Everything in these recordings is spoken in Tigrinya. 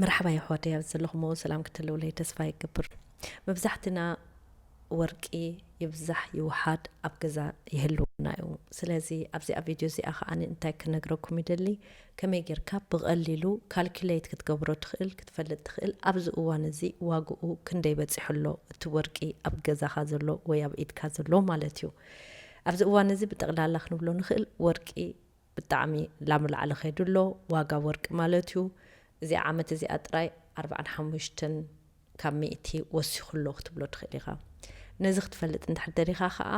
መርሓባ የሕዋተይ፣ ኣብ ዘለኹሞ ሰላም ክትህልውለይ ተስፋ ይገብር። መብዛሕትና ወርቂ ይብዛሕ ይውሓድ ኣብ ገዛ ይህልወና እዩ። ስለዚ ኣብዚኣ ቪድዮ እዚኣ ከዓኒ እንታይ ክነግረኩም ይደሊ፣ ከመይ ጌርካ ብቐሊሉ ካልኩሌት ክትገብሮ ትኽእል፣ ክትፈልጥ ትኽእል፣ ኣብዚ እዋን እዚ ዋግኡ ክንደይ በፂሑ ኣሎ እቲ ወርቂ ኣብ ገዛኻ ዘሎ ወይ ኣብ ኢድካ ዘሎ ማለት እዩ። ኣብዚ እዋን እዚ ብጠቕላላ ክንብሎ ንኽእል ወርቂ ብጣዕሚ ላብ ላዕሊ ከይዱ ኣሎ ዋጋ ወርቂ ማለት እዩ። እዚኣ ዓመት እዚኣ ጥራይ ኣርባዓን ሓሙሽተን ካብ ሚእቲ ወሲኹ ኣሎ ክትብሎ ትኽእል ኢኻ። ነዚ ክትፈልጥ እንድሕር ደሊኻ ኸዓ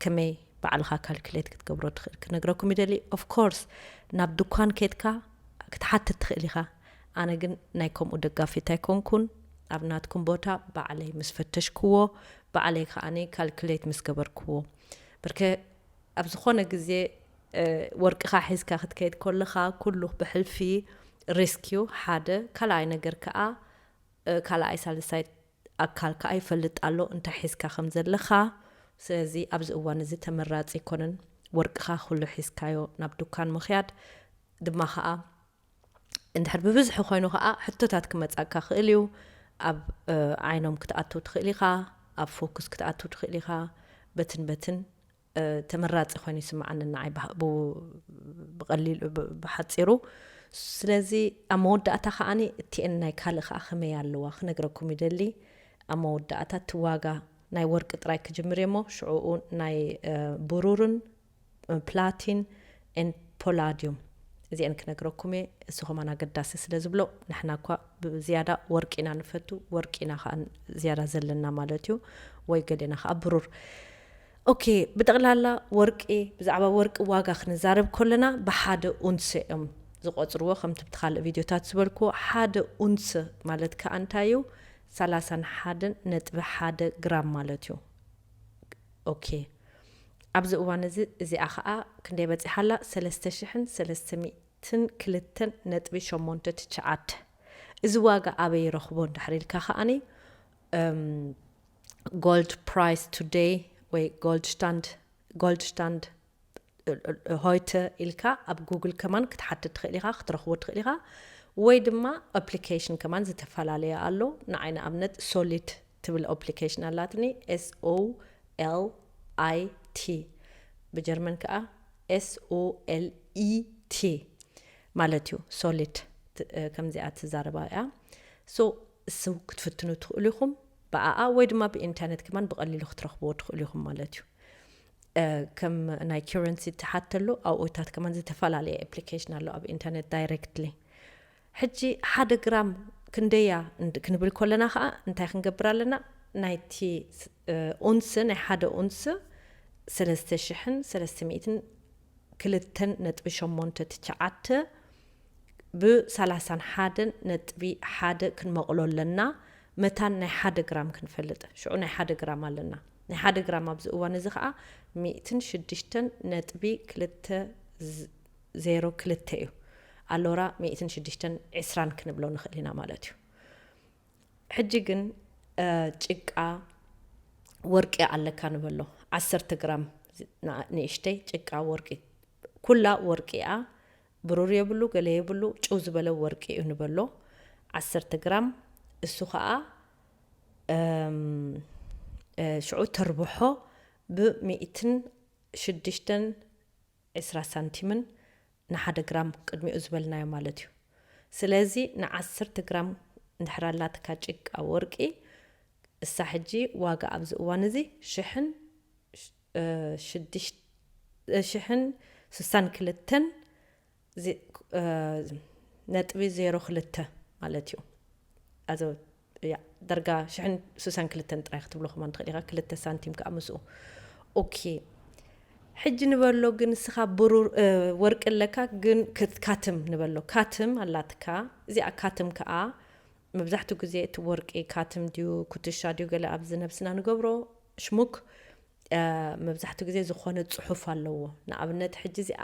ከመይ ባዕልኻ ካልኩሌት ክትገብሮ ትኽእል ክነግረኩም ይደሊ። ኦፍ ኮርስ ናብ ድኳን ከድካ ክትሓትት ትኽእል ኢኻ። ኣነ ግን ናይ ከምኡ ደጋፊት ኣይኮንኩን። ኣብ ናትኩም ቦታ ባዕለይ ምስ ፈተሽክዎ፣ ባዕለይ ከዓኒ ካልኩሌት ምስ ገበርክዎ። ብርከ ኣብ ዝኾነ ግዜ ወርቅኻ ሒዝካ ክትከይድ ከለኻ ኩሉ ብሕልፊ ሪስክ እዩ። ሓደ ካልኣይ ነገር ከዓ ካልኣይ ሳልሳይ ኣካል ከዓ ይፈልጥ ኣሎ እንታይ ሒዝካ ከም ዘለኻ። ስለዚ ኣብዚ እዋን እዚ ተመራፂ ኣይኮነን ወርቅኻ ኩሉ ሒዝካዮ ናብ ዱካን ምኽያድ። ድማ ከዓ እንድሕር ብብዝሒ ኮይኑ ከዓ ሕቶታት ክመፃካ ክእል እዩ። ኣብ ዓይኖም ክትኣትው ትኽእል ኢኻ፣ ኣብ ፎኩስ ክትኣትው ትኽእል ኢኻ። በትን በትን ተመራፂ ኮይኑ ይስምዓኒ ንዓይ ብቀሊሉ ብሓፂሩ። ስለዚ ኣብ መወዳእታ ከዓኒ እቲአን ናይ ካልእ ከዓ ከመይ ኣለዋ ክነግረኩም ይደሊ። ኣብ መወዳእታ እቲ ዋጋ ናይ ወርቂ ጥራይ ክጅምር እሞ ሽዕኡ ናይ ብሩርን ፕላቲን ን ፖላዲዩም እዚአን ክነግረኩም እየ። እሱ ከማን ኣገዳሲ ስለ ዝብሎ ንሕና እኳ ብዝያዳ ወርቂ ኢና ንፈቱ፣ ወርቂ ኢና ከዓ ዝያዳ ዘለና ማለት እዩ። ወይ ገሌና ከዓ ብሩር። ኦኬ፣ ብጠቕላላ ወርቂ፣ ብዛዕባ ወርቂ ዋጋ ክንዛረብ ከለና ብሓደ ኡንስ እዮም ዝቆፅርዎ። ከምቲ ብቲ ካልእ ቪድዮታት ዝበልክዎ ሓደ ኡንስ ማለት ከዓ እንታይ እዩ? ሰላሳን ሓደን ነጥቢ ሓደ ግራም ማለት እዩ። ኦኬ፣ ኣብዚ እዋን እዚ እዚኣ ከዓ ክንደይ በፂሓ ኣላ? ሰለስተ ሽሕን ሰለስተ ሚእትን ክልተን ነጥቢ ሸሞንተ ትሽዓተ። እዚ ዋጋ ኣበይ ይረኽቦ እንድሕር ኢልካ ከዓኒ ጎልድ ፕራይስ ቱደይ ወይ ጎልድ ሽታንድ፣ ጎልድ ሽታንድ ሆይተ ኢልካ ኣብ ጉግል ከማን ክትሓትት ትኽእል ኢኻ፣ ክትረኽቦ ትኽእል ኢኻ። ወይ ድማ ኣፕሊኬሽን ከማን ዝተፈላለየ ኣሎ። ንዓይ ንኣብነት ሶሊት ትብል ኣፕሊኬሽን ኣላትኒ፣ S O L I T፣ ብጀርመን ከዓ S O L E T ማለት እዩ። ሶሊት ከምዚኣ ትዛረባ እያ። ሶ እሱ ክትፍትኑ ትኽእሉ ኢኹም ብኣኣ፣ ወይ ድማ ብኢንተርኔት ከማን ብቐሊሉ ክትረኽብዎ ትኽእሉ ኢኹም ማለት እዩ። ከም ናይ ኪረንሲ ትሓተሉ ኣብኡታት ከማን ዝተፈላለየ ኣፕሊኬሽን ኣሎ ኣብ ኢንተርኔት ዳይሬክትሊ። ሕጂ ሓደ ግራም ክንደያ ክንብል ከለና ከዓ እንታይ ክንገብር ኣለና? ናይቲ ኡንስ፣ ናይ ሓደ ኡንስ ሰለስተ ሽሕን ሰለስተ ሚእትን ክልተን ነጥቢ ሸሞንተ ትሽዓተ ብሰላሳን ሓደን ነጥቢ ሓደ ክንመቕሎ ኣለና። መታን ናይ ሓደ ግራም ክንፈልጥ፣ ሽዑ ናይ ሓደ ግራም ኣለና። ናይ ሓደ ግራም ኣብዚ እዋን እዚ ከዓ ሚእትን ሽዱሽተን ነጥቢ ክልተ ዜሮ ክልተ እዩ። ኣሎራ ሚእትን ሽዱሽተን ዕስራን ክንብሎ ንኽእል ኢና ማለት እዩ። ሕጂ ግን ጭቃ ወርቂ ኣለካ ንበሎ፣ ዓሰርተ ግራም ንእሽተይ ጭቃ ወርቂ፣ ኩላ ወርቂ እያ። ብሩር የብሉ፣ ገለ የብሉ፣ ጭው ዝበለ ወርቂ እዩ ንበሎ። ዓሰርተ ግራም፣ እሱ ኸዓ ሽዑ ተርብሖ ብሚእትን ሽዱሽተን ዕስራ ሳንቲምን ንሓደ ግራም ቅድሚኡ ዝበልናዮ ማለት እዩ። ስለዚ ንዓሰርተ ግራም እንድሕር ኣላትካ ጭቃ ወርቂ፣ እሳ ሕጂ ዋጋ ኣብዚ እዋን እዚ ሽሕን ሽዱሽተ ሽሕን ስሳን ክልተን ነጥቢ ዜሮ ክልተ ማለት እዩ። ኣዞ ያ ደርጋ ሽሕን ስሳን ክልተን ጥራይ ክትብሎ ከማን ትኽእል ኢኻ፣ ክልተ ሳንቲም ከዓ ምስኡ። ኦኬ፣ ሕጂ ንበሎ ግን ንስኻ ብሩር ወርቂ ኣለካ፣ ግን ካትም ንበሎ፣ ካትም ኣላትካ። እዚኣ ካትም ከዓ መብዛሕትኡ ግዜ እቲ ወርቂ ካትም ድዩ ኩትሻ ድዩ ገለ ኣብዚ ነብስና ንገብሮ ሽሙክ መብዛሕትኡ ግዜ ዝኾነ ጽሑፍ ኣለዎ። ንኣብነት ሕጂ እዚኣ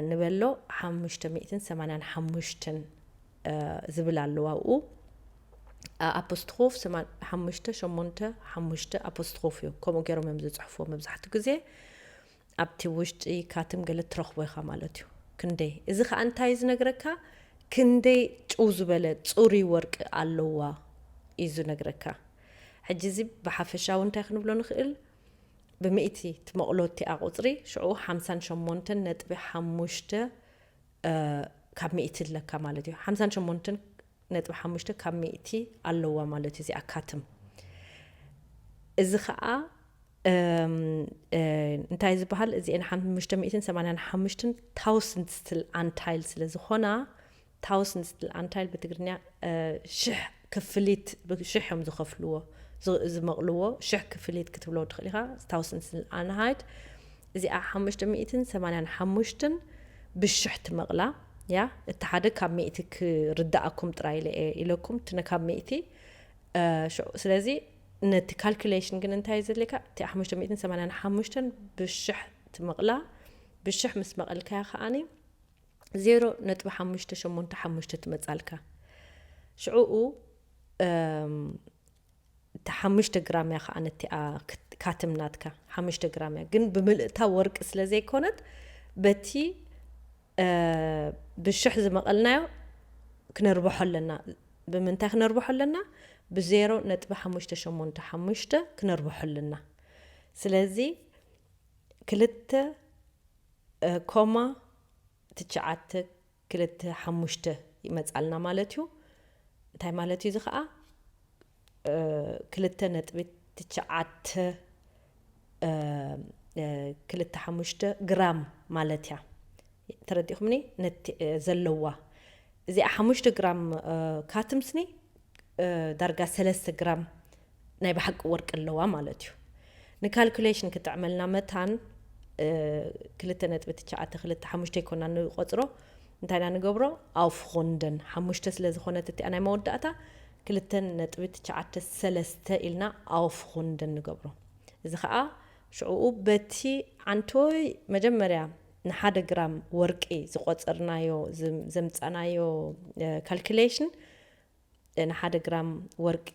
ንበሎ ሓሙሽተ ሚእትን ሰማንያን ሓሙሽተን ዝብል ኣለዋ ኣብኡ። ኣፖስትሮፍ ሓሙሽተ ሸሞንተ ሓሙሽተ ኣፖስትሮፍ እዩ። ከምኡ ገይሮም እዮም ዝጽሕፍዎ መብዛሕትኡ ግዜ። ኣብቲ ውሽጢ ካትም ገለ ትረኽቦ ኢኻ ማለት እዩ። ክንደይ? እዚ ኸኣ እንታይ እዩ ዝነግረካ? ክንደይ ጭው ዝበለ ጽሩይ ወርቂ ኣለዋ እዩ ዝነግረካ። ሕጂ እዚ ብሓፈሻዊ እንታይ ክንብሎ ንኽእል? ብሚእቲ ትመቕሎ እቲኣ ቁጽሪ፣ ሽዑ ሓምሳን ሸሞንተን ነጥቢ ሓሙሽተ ካብ ሚእቲ ኣለካ ማለት እዩ። ሓምሳን ሸሞንተን ነጥቢ ሓሙሽተ ካብ ሚእቲ ኣለዋ ማለት እዩ እዚኣ ካትም። እዚ ኸኣ እንታይ ዝበሃል? እዚኤን ሓሙሽተ ሚእትን ሰማንያን ሓሙሽተን ታውስንድስትል ኣንታይል ስለ ዝኾና፣ ታውስንድስትል ኣንታይል ብትግርኛ ሽሕ ክፍሊት፣ ሽሕ እዮም ዝኸፍልዎ፣ ዝመቕልዎ። ሽሕ ክፍሊት ክትብሎ ትኽእል ኢኻ። ታውስንድስትል ኣንሃይት እዚኣ ሓሙሽተ ሚእትን ሰማንያን ሓሙሽተን ብሽሕ ትመቕላ እያ። እቲ ሓደ ካብ ሚእቲ ክርዳኣኩም ጥራይ ኢለ እየ ኢለኩም፣ እቲ ካብ ሚእቲ። ስለዚ ነቲ ካልኩሌሽን ግን እንታይ እዩ ዘድልየካ? እቲ ሓሙሽተ ሚእትን ሰማንያን ሓሙሽተን ብሽሕ ትመቕላ። ብሽሕ ምስ መቐልካያ ከዓኒ ዜሮ ነጥቢ ሓሙሽተ ሸሞንተ ሓሙሽተ ትመጻልካ። ሽዕኡ እቲ ሓሙሽተ ግራም እያ ከዓ ነቲኣ ካትም ናትካ ሓሙሽተ ግራም እያ፣ ግን ብምልእታ ወርቂ ስለ ዘይኮነት በቲ ብሽሕ ዝመቐልናዮ ክነርብሖ ኣለና። ብምንታይ ክነርብሖ ኣለና? ብዜሮ ነጥቢ ሓሙሽተ ሸሞንተ ሓሙሽተ ክነርብሖ ኣለና። ስለዚ ክልተ ኮማ ትሽዓተ ክልተ ሓሙሽተ ይመጻልና ማለት እዩ። እንታይ ማለት እዩ እዚ ከዓ? ክልተ ነጥቢ ትሽዓተ ክልተ ሓሙሽተ ግራም ማለት እያ። ተረዲእኹምኒ? ነቲ ዘለዋ እዚኣ ሓሙሽተ ግራም ካትምስኒ ዳርጋ ሰለስተ ግራም ናይ ብሓቂ ወርቂ ኣለዋ ማለት እዩ። ንካልኩሌሽን ክጥዕመልና መታን ክልተ ነጥቢ ትሽዓተ ክልተ ሓሙሽተ ይኮና ንቆፅሮ። እንታይ ኢና ንገብሮ? ኣውፍኹንደን ሓሙሽተ ስለ ዝኾነት እቲኣ ናይ መወዳእታ ክልተ ነጥቢ ትሽዓተ ሰለስተ ኢልና ኣውፍኹንደን ንገብሮ። እዚ ከዓ ሽዕኡ በቲ ዓንቶይ መጀመርያ ንሓደ ግራም ወርቂ ዝቆፀርናዮ ዘምፃናዮ ካልኩሌሽን ንሓደ ግራም ወርቂ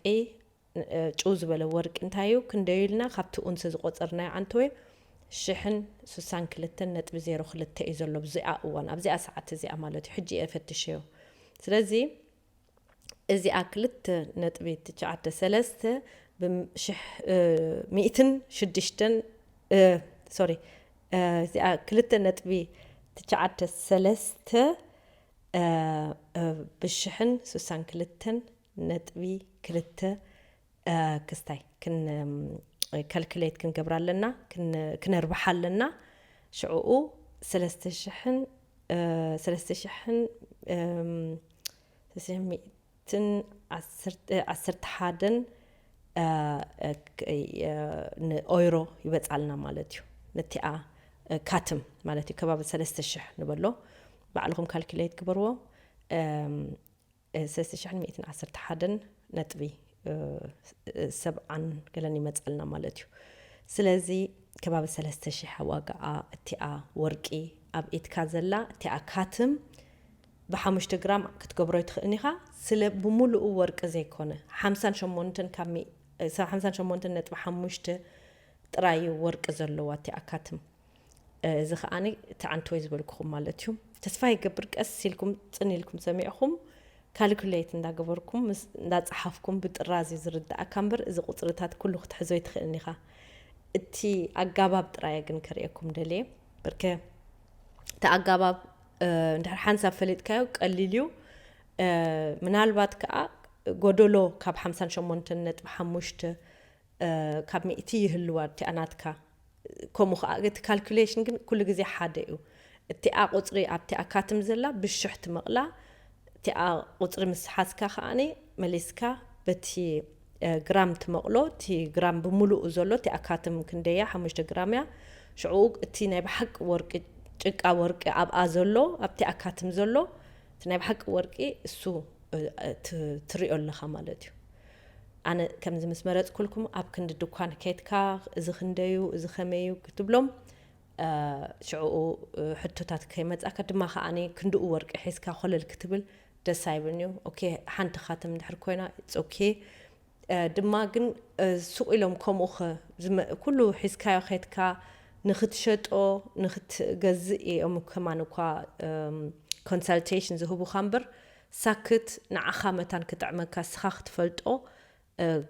ጭው ዝበለ ወርቂ እንታይ እዩ ክንደዩ ኢልና ካብቲ ኡንስ ዝቆፀርናዮ ዓንተወይ ሽሕን ስሳን ክልተን ነጥቢ ዜሮ ክልተ እዩ ዘሎ ብዚኣ እዋን ኣብዚኣ ሰዓት እዚኣ ማለት እዩ። ሕጂ እየ ፈትሸዮ። ስለዚ እዚኣ ክልተ ነጥቢ ትሽዓተ ሰለስተ ብሽሕ ሚእትን ሽዱሽተን ሶሪ እዚኣ ክልተ ነጥቢ ትሽዓተ ሰለስተ ብሽሕን ስሳን ክልተን ነጥቢ ክልተ ክስታይ ካልኩሌት ክንገብር ኣለና፣ ክነርብሓ ኣለና። ሽዕኡ ሰለስተ ሽሕን ሰለስተ ሽሕን ሚእትን ዓሰርተ ሓደን ንኦይሮ ይበፃልና ማለት እዩ። ነቲኣ ካትም ማለት እዩ ከባቢ ሰለስተ ሽሕ ንበሎ። ባዕልኹም ካልኩሌት ግበርዎ። ሰለስተ ሽሕን ሚእትን ዓሰርተ ሓደን ነጥቢ ሰብዓን ገለን ይመፀልና ማለት እዩ። ስለዚ ከባቢ ሰለስተ ሽሕ ዋጋኣ እቲኣ ወርቂ ኣብ ኢድካ ዘላ እቲኣ ካትም ብሓሙሽተ ግራም ክትገብሮ ይትኽእልን ኢኻ። ስለ ብምሉኡ ወርቂ ዘይኮነ ሓምሳን ሸሞንተን ካብ ሓምሳን ሸሞንተን ነጥቢ ሓሙሽተ ጥራይ እዩ ወርቂ ዘለዋ እቲኣ ካትም። እዚ ከዓኒ እቲ ዓንተወይ ዝበልኩኹም ማለት እዩ። ተስፋ ይገብር ቀስ ኢልኩም ፅን ኢልኩም ሰሚዕኹም ካልኩሌት እንዳገበርኩም እንዳፀሓፍኩም ብጥራዝ እዩ ዝርዳእካ እምበር እዚ ቁፅርታት ኩሉ ክትሕዞ ይትኽእልን ኢኻ። እቲ ኣጋባብ ጥራየ ግን ከርእየኩም ደልየ። በርከ እቲ ኣጋባብ እንድሕር ሓንሳብ ፈሊጥካዮ ቀሊል እዩ። ምናልባት ከዓ ጎደሎ ካብ ሓምሳን ሸሞንተን ነጥቢ ሓሙሽተ ካብ ሚእቲ ይህልዋ እቲኣ ናትካ። ከምኡ ከዓ እቲ ካልኩሌሽን ግን ኩሉ ግዜ ሓደ እዩ። እቲኣ ቁፅሪ ኣብቲኣ ካትም ዘላ ብሽሕ ትመቕላ። እቲኣ ቁፅሪ ምስ ሓዝካ ከዓኒ መሊስካ በቲ ግራም ትመቕሎ። እቲ ግራም ብምሉኡ ዘሎ እቲኣ ካትም ክንደያ ሓሙሽተ ግራም እያ። ሽዑ እቲ ናይ ብሓቂ ወርቂ ጭቃ ወርቂ ኣብኣ ዘሎ ኣብቲኣ ካትም ዘሎ እቲ ናይ ብሓቂ ወርቂ እሱ ትሪኦ ኣለኻ ማለት እዩ። ኣነ ከምዚ ምስ መረፅኩልኩም ኣብ ክንዲ ድኳን ከይድካ እዚ ክንደዩ እዚ ከመዩ ክትብሎም ሽዕኡ ሕቶታት ከይመፃካ ድማ ከዓኒ ክንድኡ ወርቂ ሒዝካ ኮለል ክትብል ደስ ኣይብልን እዩ። ኦኬ ሓንቲ ካትም እንድሕር ኮይና ኦኬ ድማ ግን ሱቕ ኢሎም ከምኡ ኩሉ ሒዝካዮ ከይድካ ንክትሸጦ ንክትገዝእ እዮም ከማን እኳ ኮንሳልቴሽን ዝህቡኻ እምበር ሳክት ንዓኻ መታን ክጥዕመካ ስኻ ክትፈልጦ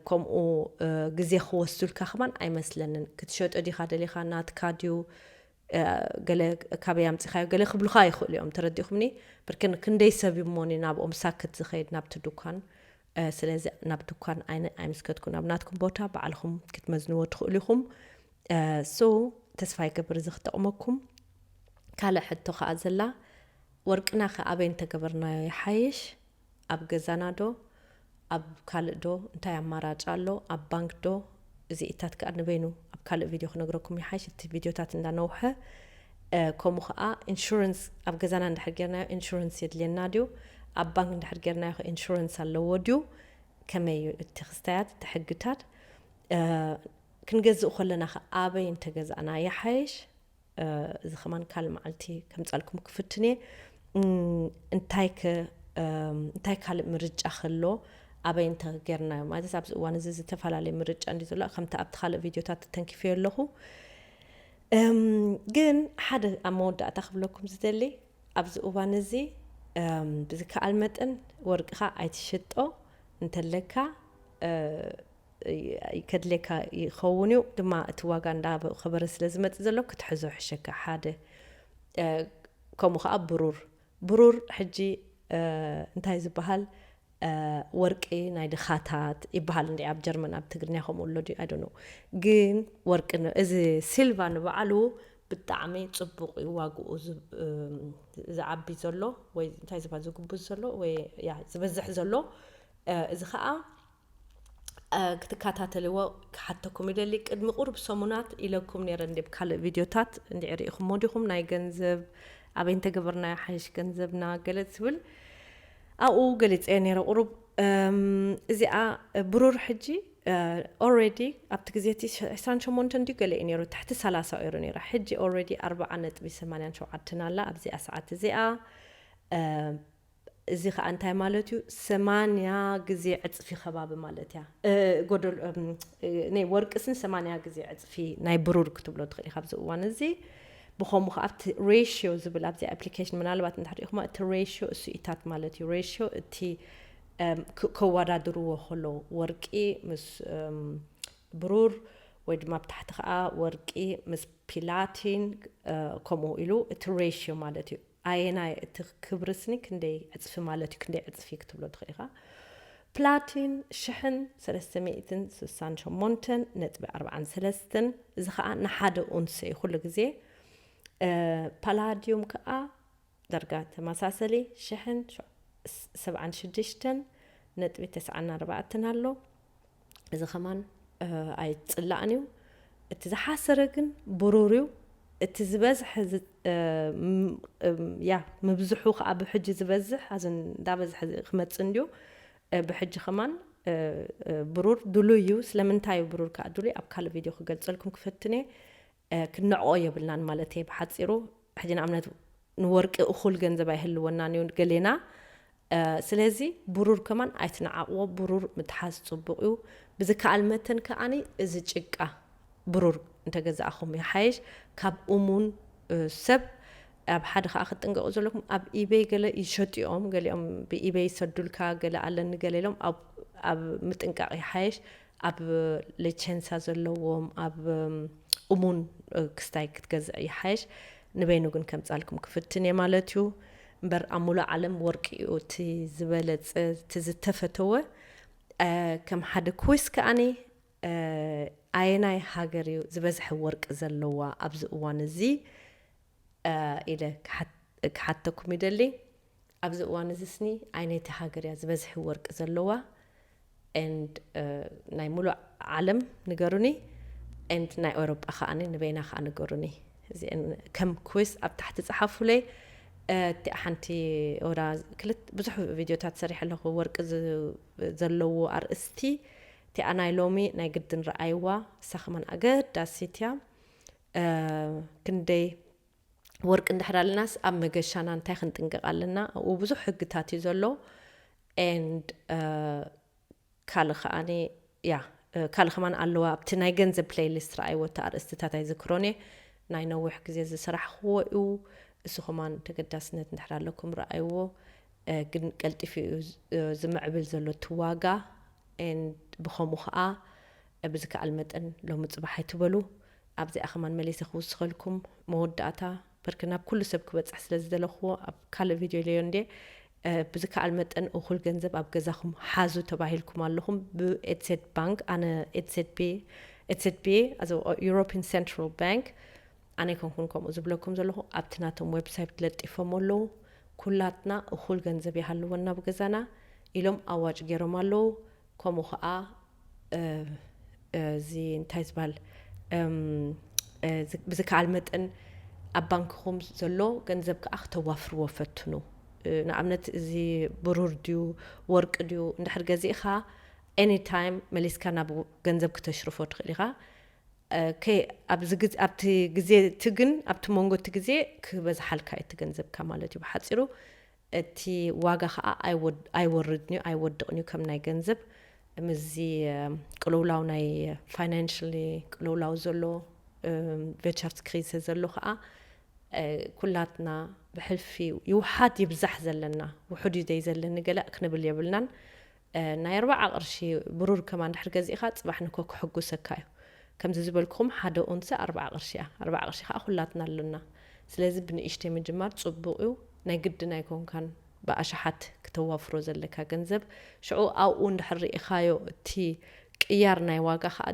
ከምኡ ግዜ ክወስዱልካ ከማን ኣይመስለንን። ክትሸጦ ዲኻ ደሊኻ፣ ናትካ ድዩ፣ ገለ ካበይ ኣምፂኻዮ ገለ ክብሉኻ ይኽእሉ እዮም። ተረዲኹምኒ? ብርክን ክንደይ ሰብ እሞኒ ናብኦም ሳክት ዝኸይድ ናብቲ ድኳን። ስለዚ ናብ ድኳን ኣይምስከትኩ ናብ ናትኩም ቦታ ባዕልኹም ክትመዝንዎ ትኽእሉ ኢኹም። ሶ ተስፋ ይገብር እዚ ክጠቕመኩም። ካልእ ሕቶ ከዓ ዘላ፣ ወርቅና ከ ኣበይ እንተገበርናዮ ይሓይሽ? ኣብ ገዛና ዶ ኣብ ካልእ ዶ እንታይ ኣማራጭ ኣሎ? ኣብ ባንክ ዶ? እዚ ኢታት ከኣ ንበይኑ ኣብ ካልእ ቪድዮ ክነግረኩም ይሓይሽ፣ እቲ ቪድዮታት እንዳነውሐ። ከምኡ ከኣ ኢንሹረንስ ኣብ ገዛና እንድሕር ጌርናዮ ኢንሹረንስ የድልየና ድዩ? ኣብ ባንክ እንድሕር ጌርናዮ ኢንሹረንስ ኣለዎ ድዩ? ከመይ እዩ እቲ ክስታያት፣ እቲ ሕግታት? ክንገዝእ ከለና ከ ኣበይ እንተገዛእና ይሓይሽ? እዚ ከማን ካልእ መዓልቲ ከምጻልኩም ክፍትን እየ። እንታይ ከ እንታይ ካልእ ምርጫ ከሎ ኣበይ እንተ ጌርናዮ ማለት ኣብዚ እዋን እዚ ዝተፈላለየ ምርጫ እንዲ ዘሎ ከምቲ ኣብቲ ካልእ ቪድዮታት ተተንኪፈዮ ኣለኹ። ግን ሓደ ኣብ መወዳእታ ክብለኩም ዝደሊ ኣብዚ እዋን እዚ ብዝከኣል መጠን ወርቅኻ ኣይትሽጦ እንተለካ ከድልየካ ይኸውን እዩ ድማ እቲ ዋጋ እንዳኸበረ ስለ ዝመፅእ ዘሎ ክትሕዞ ሕሸካ ሓደ። ከምኡ ከዓ ብሩር ብሩር ሕጂ እንታይ ዝበሃል ወርቂ ናይ ድኻታት ይበሃል እንዲ ኣብ ጀርመን ኣብ ትግርኛ ከምኡ ኣሎ ድዩ ኣይደኖ። ግን ወርቂ እዚ ሲልቫ ንባዕሉ ብጣዕሚ ፅቡቕ እዩ ዋግኡ ዝዓቢ ዘሎ ወይ እንታይ ዝበሃል ዝግቡዝ ዘሎ ወይ ዝበዝሕ ዘሎ። እዚ ከዓ ክትከታተልዎ ክሓተኩም ይደሊ። ቅድሚ ቁሩብ ሰሙናት ኢለኩም ነይረ እንዲ ካልእ ቪድዮታት እንዲ ርኢኹሞ ዲኹም ናይ ገንዘብ ኣበይ እንተገበርናዮ ሓይሽ ገንዘብና ገለ ዝብል ኣብኡ ገሊፀዮ ነይረ ቁሩብ። እዚኣ ብሩር ሕጂ ኦረዲ ኣብቲ ግዜ እቲ ዕስራን ሸሞንተን እንዲ ገለ እዩ ነይሩ ትሕቲ ሰላሳ ኦይሮ ነይራ። ሕጂ ኦረዲ ኣርባዓ ነጥቢ ሰማንያን ሸውዓተን ኣላ ኣብዚኣ ሰዓት እዚኣ። እዚ ከዓ እንታይ ማለት እዩ? ሰማንያ ግዜ ዕፅፊ ከባቢ ማለት እያ። ጎደል ናይ ወርቅስን ሰማንያ ግዜ ዕፅፊ ናይ ብሩር ክትብሎ ትኽእል ኢኻ ኣብዚ እዋን እዚ። ብኸምኡ ከዓ ኣብቲ ሬሽዮ ዝብል ኣብዚ ኣፕሊኬሽን ምናልባት እንድሕር ኢኹማ እቲ ሬሽዮ እሱ ኢታት ማለት እዩ። ሬሽዮ እቲ ከወዳድርዎ ከለዉ ወርቂ ምስ ብሩር ወይ ድማ ብታሕቲ ከዓ ወርቂ ምስ ፒላቲን ከምኡ ኢሉ እቲ ሬሽዮ ማለት እዩ። ኣየናይ እቲ ክብሪ ስኒ ክንደይ ዕፅፊ ማለት እዩ? ክንደይ ዕፅፊ ክትብሎ ትኽእል ኢኻ። ፕላቲን ሽሕን ሰለስተ ሚእትን ስሳን ሸሞንተን ነጥቢ ኣርባዓን ሰለስተን፣ እዚ ከዓ ንሓደ ኡንሰ እዩ ኩሉ ግዜ። ፓላዲዩም ከዓ ዳርጋ ተመሳሰሊ ሽሕን ሰብዓን ሽዱሽተን ነጥቢ ተስዓን ኣርባዕተን ኣሎ። እዚ ከማን ኣይፅላእን እዩ። እቲ ዝሓሰረ ግን ብሩር እዩ። እቲ ዝበዝሐ ያ ምብዝሑ ከዓ ብሕጂ ዝበዝሕ ኣዚ እንዳበዝሐ ክመፅእ እንድዩ። ብሕጂ ከማን ብሩር ድሉይ እዩ። ስለምንታይ እዩ ብሩር ከዓ ድሉይ ኣብ ካልእ ቪድዮ ክገልፀልኩም ክፈትን እየ። ክንዕቆ የብልናን ማለት እየ ብሓፂሩ። ሕጂ ንኣብነት ንወርቂ እኹል ገንዘብ ኣይህልወናን እዩ ገሌና። ስለዚ ብሩር ከማን ኣይትንዓቕዎ። ብሩር ምትሓዝ ፅቡቕ እዩ። ብዝከኣል መተን ከዓኒ እዚ ጭቃ ብሩር እንተገዛእኹም ይሓይሽ። ካብ እሙን ሰብ ኣብ ሓደ ከዓ ክትጥንቀቁ ዘለኩም ኣብ ኢበይ ገለ ይሸጡ እዮም። ገሊኦም ብኢበይ ይሰዱልካ ገለ ኣለኒ ገለ ኢሎም ኣብ ምጥንቃቕ ይሓይሽ። ኣብ ሌቸንሳ ዘለዎም ኣብ እሙን ክስታይ ክትገዝዕ ይሓይሽ። ንበይኑ ግን ከምፃልኩም ክፍትን እየ ማለት እዩ። እምበር ኣብ ሙሉእ ዓለም ወርቂ እዩ እቲ ዝበለፀ እቲ ዝተፈተወ። ከም ሓደ ኩዊስ ከዓኒ ኣየናይ ሃገር እዩ ዝበዝሐ ወርቂ ዘለዋ ኣብዚ እዋን እዚ ኢለ ክሓተኩም ይደሊ። ኣብዚ እዋን እዚ ስኒ ኣየነይቲ ሃገር እያ ዝበዝሐ ወርቂ ዘለዋ? ኤንድ ናይ ሙሉእ ዓለም ንገሩኒ። ኤንድ ናይ ኤውሮጳ ከዓኒ ንበይና ከዓ ንገሩኒ። እዚአን ከም ኩዊስ ኣብ ታሕቲ ፀሓፉለይ። እቲ ሓንቲ ወዳ ክልት ብዙሕ ቪድዮታት ሰሪሐ ኣለኹ ወርቂ ዘለዎ ኣርእስቲ። እቲኣ ናይ ሎሚ ናይ ግድን ረኣይዋ። እሳ ከማን ኣገዳሲት እያ። ክንደይ ወርቂ እንድሕር ኣለናስ ኣብ መገሻና እንታይ ክንጥንቀቕ ኣለና? ኣብኡ ብዙሕ ሕግታት እዩ ዘሎ። ኤንድ ካልእ ከዓኒ ያ ካልእ ከማን ኣለዋ ኣብቲ ናይ ገንዘብ ፕሌይሊስት ረኣይዎ እቲ ኣርእስትታት ኣይዝክሮን እየ። ናይ ነዊሕ ግዜ ዝሰራሕክዎ እዩ። እሱ ከማን ተገዳስነት እንድሕር ኣለኩም ረኣይዎ። ግን ቀልጢፉ እዩ ዝምዕብል ዘሎ እቲ ዋጋ። ብኸምኡ ከዓ ብዝከኣል መጠን ሎሚ ፅባሕ ኣይትበሉ። ኣብዚኣ ከማን መሊሰ ክውስኸልኩም። መወዳእታ በርክ ናብ ኩሉ ሰብ ክበፅሕ ስለ ዝደለኽዎ ኣብ ካልእ ቪድዮ ኢለዮ እንዴ። ብዝከኣል መጠን እኹል ገንዘብ ኣብ ገዛኹም ሓዙ ተባሂልኩም ኣለኹም ብኤትሴት ባንክ። ኣነ ኤትሴት ቢ ኤትሴት ቢ European Central Bank ኣነ ይኮንኩን ከምኡ ዝብለኩም ዘለኹ። ኣብቲ ናቶም ዌብሳይት ለጢፎም ኣለዉ። ኩላትና እኹል ገንዘብ ይሃልወና ብገዛና ኢሎም ኣዋጭ ገይሮም ኣለዉ። ከምኡ ከዓ እዚ እንታይ ዝበሃል ብዝከኣል መጠን ኣብ ባንክኹም ዘሎ ገንዘብ ከዓ ክተዋፍርዎ ፈትኑ። ንኣብነት እዚ ብሩር ድዩ ወርቂ ድዩ እንድሕር ገዚእኻ anytime መሊስካ ናብ ገንዘብ ክተሽርፎ ትኽእል ኢኻ። ኣብቲ ግዜ እቲ ግን ኣብቲ መንጎ እቲ ግዜ ክበዝሓልካ እዩ እቲ ገንዘብካ ማለት እዩ ብሓፂሩ። እቲ ዋጋ ከዓ ኣይወርድን እዩ ኣይወድቕን እዩ ከም ናይ ገንዘብ። ምስዚ ቅልውላው ናይ financially ቅልውላው ዘሎ ቨቸርት ክሪዘ ዘሎ ከዓ ኩላትና ብሕልፊ ይውሓድ ይብዛሕ ዘለና ውሑድ እዩ ደይ ዘለኒ ገለ ክንብል የብልናን። ናይ ኣርባዓ ቅርሺ ብሩር ከማ እንድሕር ገዚእኻ ፅባሕ ንኮ ክሕጉሰካ እዩ። ከምዚ ዝበልኩኹም ሓደ ኡንሲ ኣርባዓ ቅርሺ እያ። ኣርባዓ ቅርሺ ከዓ ኩላትና ኣለና። ስለዚ ብንእሽተይ ምጅማር ፅቡቕ እዩ። ናይ ግድን ኣይኮንካን ብኣሽሓት ክተዋፍሮ ዘለካ ገንዘብ። ሽዑ ኣብኡ እንድሕር ርኢኻዮ እቲ ቅያር ናይ ዋጋ ከዓ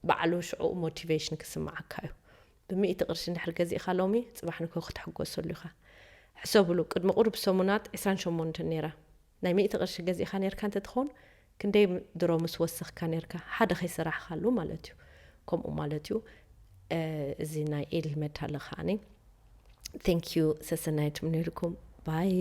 ባዕሉ ሽዑ ሞቲቬሽን ክስምዓካ እዩ። ብሚእቲ ቅርሺ እንድሕር ገዚእኻ ሎሚ ፅባሕ ንኮ ክትሕጎሰሉ ኢኻ። ሕሰብሉ ቅድሚ ቁሩብ ሰሙናት ዕስራን ሸሞንተን ነይራ። ናይ ሚእቲ ቅርሺ ገዚእኻ ነርካ እንተትኸውን ክንደይ ድሮ ምስ ወሰኽካ ነርካ ሓደ ከይሰራሕኻሉ ማለት እዩ። ከምኡ ማለት እዩ። እዚ ናይ ኤል መታለ ከዓኒ thank you ሰሰናይት ምንልኩም ባይ